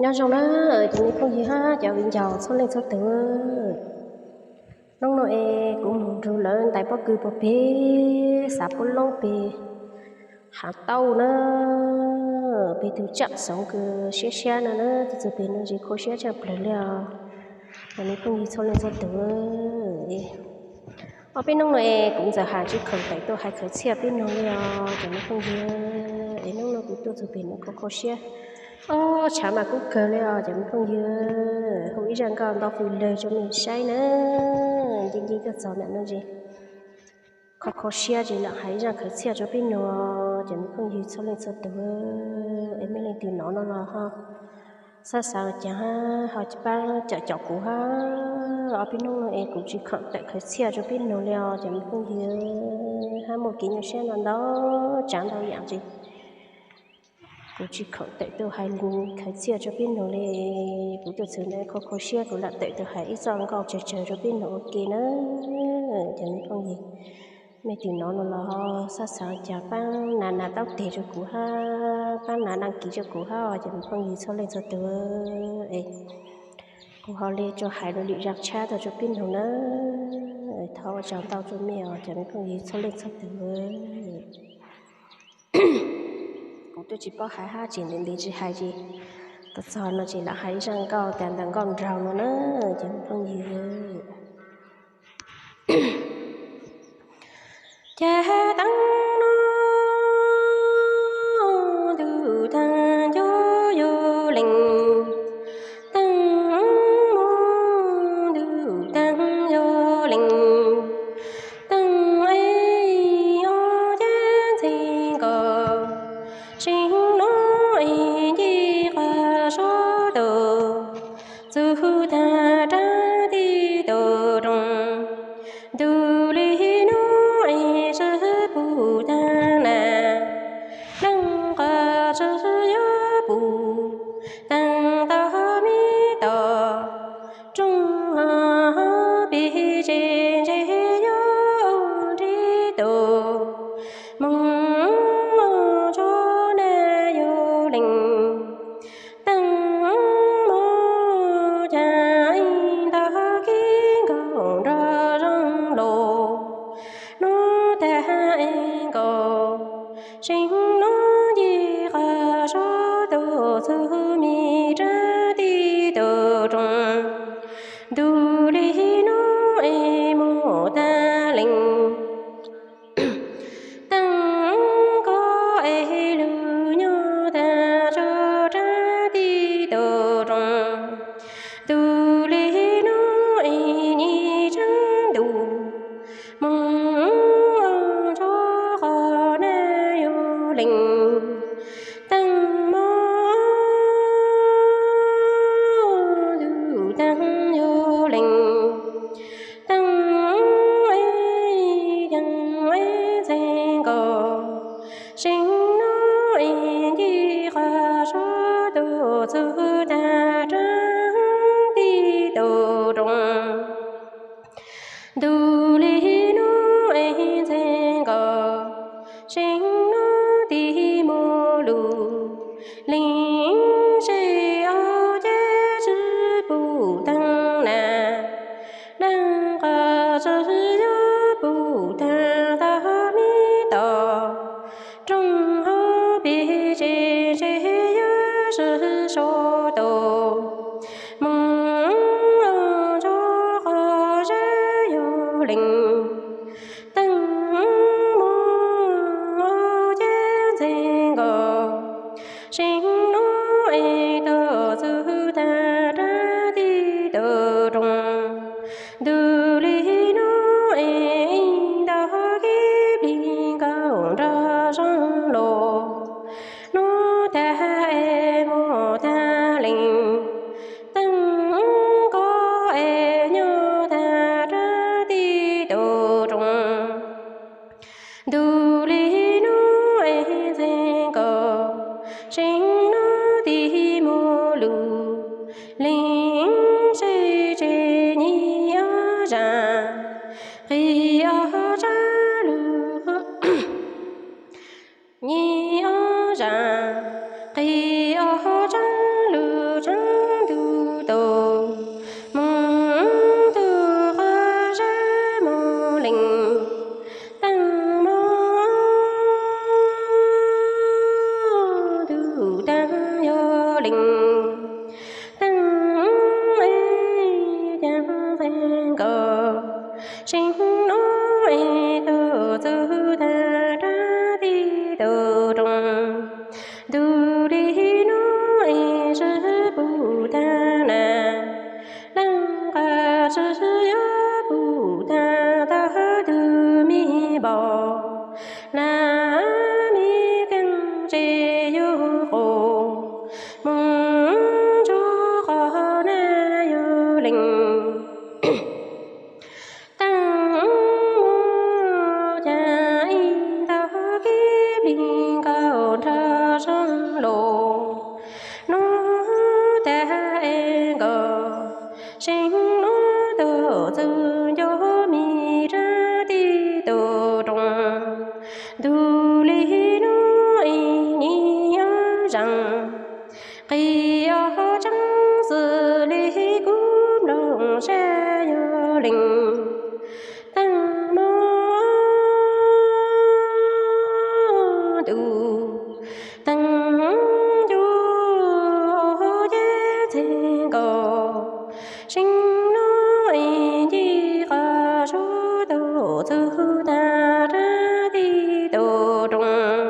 Nyob zoo na, cov me phooj ywg hab cov viv ncaus txhua leej txhua tus. Hnub no es kuv moog nrug lawv ntais pob kws puag peg Xav Puab Loob peg Haav Tauj na, peg tug tsaam xoov kws siab siab no na, txug peg nuav ntsis kho siab tshaj plawg le os. Cov me phooj ywg txhua leej txhua tus, ob peb hnub no es kuv ntxawm has tsis khoom tawm tuaj hais khawv txhiaj peb nug le os cov me phooj ywg. Es hnub no kuv tuaj txug peg nuav kho kho siab, ob tshav mas kub kawg le os cov me phooj ywg. Hu ib zaj nkauj nto fws lawg rua mej saib na, nce nce tuaj txog ntawm no es kho kho siab es lam hais ib zaj khawv txhiaj rua peb nug cov me phooj ywg txhua leej txhua tus. Es mej leej twg nov no los ho xav xaav caag hab ho paab caum caum kuv hab. Ob peb hnub no es kuv tsis khoom tawm khawv txhiaj rua peb nug le os cov me phooj ywg, hab muaj kev nyuaj siab ntau ntau tsav ntau yaam es kuv tsis khoom tawm tuaj hais khawv txhiaj rua peb nug le. Kuv tuaj txug ntawm kho kho siab kuv lam tawm tuaj hais ib txoj nkauj tsawg tsawg rua peb nug ua ke na cov me phooj ywg. Mej leej twg nov no los ho xav xaav caag paab nav nav taub teg rua kuv hab paab nav đăng ký rua kuv hab cov me phooj ywg txhua leej txhua tus. Es kuv ho le tsuas hais dua lwm zaj tshab tuaj rua peb nug na. Thov ua tsaug ntau rua mej os cov me phooj ywg txhua leej txhua tus. Kuv tuaj tsis paub hais hab tseem ntev ntev tsis hais es tuaj txog no ces lam hais ib zaj nkauj tas ntawm nkauj nraug no na cov me phooj ywg. Cas teeb no ntuj tag nco yog leej, teeb mo ntuj tag yog leej, teeb es ob cag ntxhee nkaus, seem no es nce qab sab tod, txug tag rab ntig tau rooj. Ntuj li no es sib pug tag na, leej qab tsi yuav pug tag tau me tod, rooj ho peg tse ntse yuav nrib tau, moog tso na yog leej, teeb mo cas ntau kib nkaus nrog zoo los, nub tag nkaus, seem no nce qab sab tod txug me rab ntij tau rooj. Ntuj li no es muaj tag leej, teeb ko es lug nyob tag tso rab ntij tau rooj. Ntuj li no es nyiaj tseeb ntuj, moog tso qhov na yog leej, teeb mo ntuj tag yog leej, teeb es cag es ntxhee nkaus, seem no es nce qab sab tod txug tag rab ntij tau rooj. Ntuj li no es ntxhee nkaus, seem no tig muaj lug, leej seb ob cag tsi pug tag na, leej qab tsi yuav pug tag tau me tod, rooj ho peg tse ntse yuav sib sau tau, moog tso qhov zeb yog leej, teeb mo ob cag ntxhee nkaus, seem no es tau txug tag rab ntij tau rooj. Ntuj li no es ntau kib plig nkaus nrog zoo los, nub tag es muaj tag leej, teeb ko es nyob tag rab ntij tau rooj. Ntuj li no es ntxhee nkaus, seem no tig muaj lug, leej seb tse nyiaj ob zag, qig ob tsab lug, nyiaj ob zag, qig ob tsab lug tshav ntse yuav qus, moog ntsuag qhov naj yuav lees. Teej muab caag ib tog kib plig nkaus nrog zoo lug. Nub tag es nkaus, seev nub tug txug ncuav mis rab tij tug rooj. Ntug li nub es nyim ob zaag, qis ob tsaab xws li kub nploog sab yuav lees. Teej muab ntuj teej ncu, caab txhee nkaus, seev nub es ncig qhov sub tug txug tag rab tij tug rooj.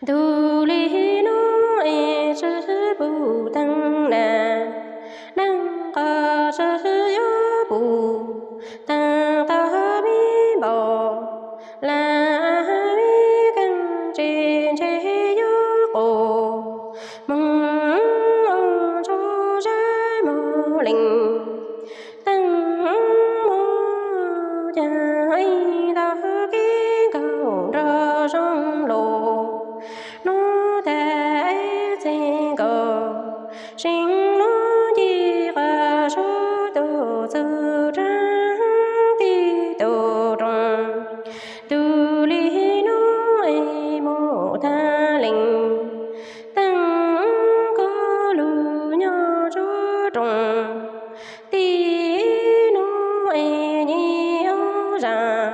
Ntug li nub es sib pum teej nam, neej qhov sib yuav pum, teej tog mi npaum, lam mi keej tse ntse yuav qus, moog ua ntsuag sab moog lees. Teej muab caag ib tog kib nkaus nrog zoo lug. Nub tag txhee nkaus, seev nub ncig qhov sub tug txug rab tij tug rooj. Ntug li nub es moog tag lees, teej koj lug nyob tsuag rooj. Tij nub es nyim ob zaag,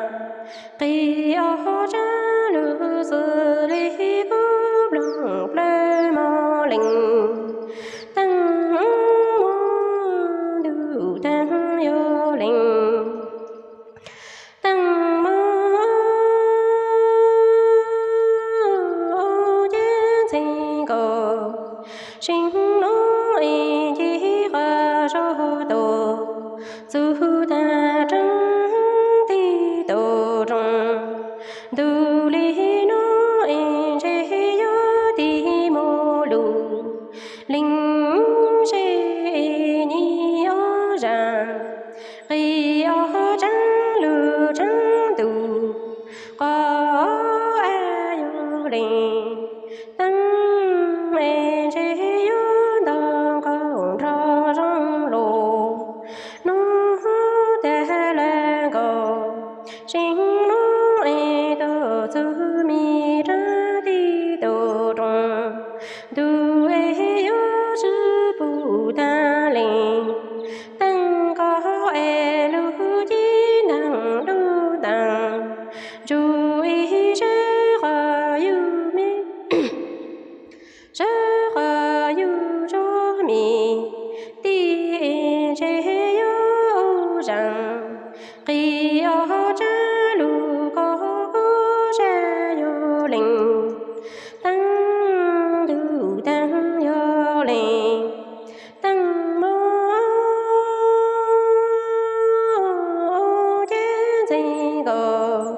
qis ob tsaab lug xws li kub nploog plawg moog lees. Teej muab ntuj teej yuav lees. Teej muab caab txhee nkaus, seev nub es ncig qhov sub tug txug tag rab tij tug rooj. Ntug li nub es ntse yuav tig moog lug, lees seb nyim ob zaag, qis ob tsaab lug tsaab ntuj, qhov yuav lees. Teej es ntse yuav ntog nkaus nrog zoo lug. Nub tag lawm nkaus, seev nub es tug txug mi rab tij tug rooj. Ntug es yuav sib pum tag lees, teej koj es lug ci ntaag lug ntaag, ntsuag ib sab qhov yug me, sab qhov yug zog mis, tij es ntse yuav zaag, qis ob tsaab lug koj kub sab yuav lees. Teej ntuj teej yuav lees, teej muab caab txhee nkaus,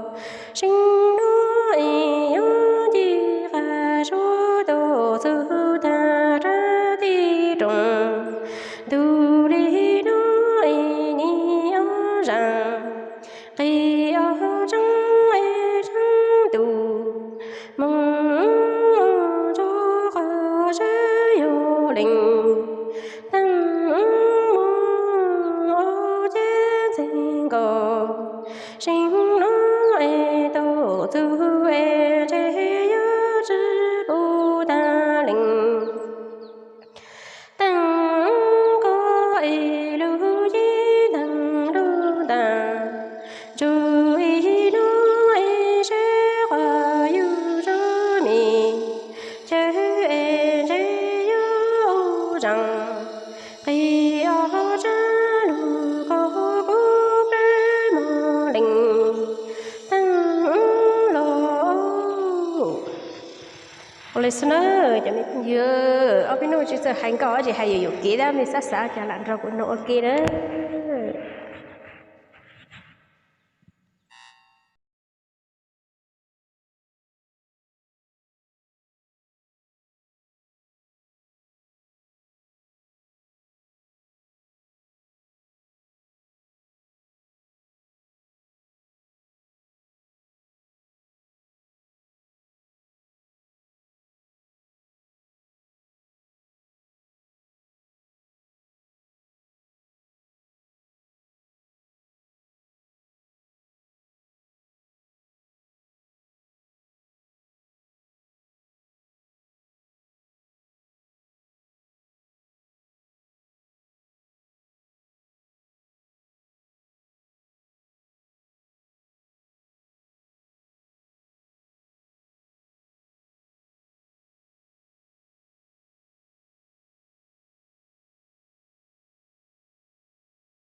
seev nub es yuav ncig qhov sub tug txug tag rab tij rooj. Ntug li nub es nyim ob zaag, qis ob tsaab es tsaab ntuj, moog ua ntsuag qhov sab yuav lees. Teej muab caab txhee nkaus, seev nub es tug txug es ntse yuav sib pum tag lees. Teej koj es lug ci ntaag lug ntaag, ntsuag ib nub es sab qhov yug zog mis, chaw es ntse yuav zaag, qis ob tsaab lug koj kub plawg moog lees. Teej los ua le xwb na, cov me phooj ywg, ob peb nub tsis txawj hais nkauj dab tsi hais yuam yuam kev tab, mej xav xav cas lam nrog kuv noog ua ke na.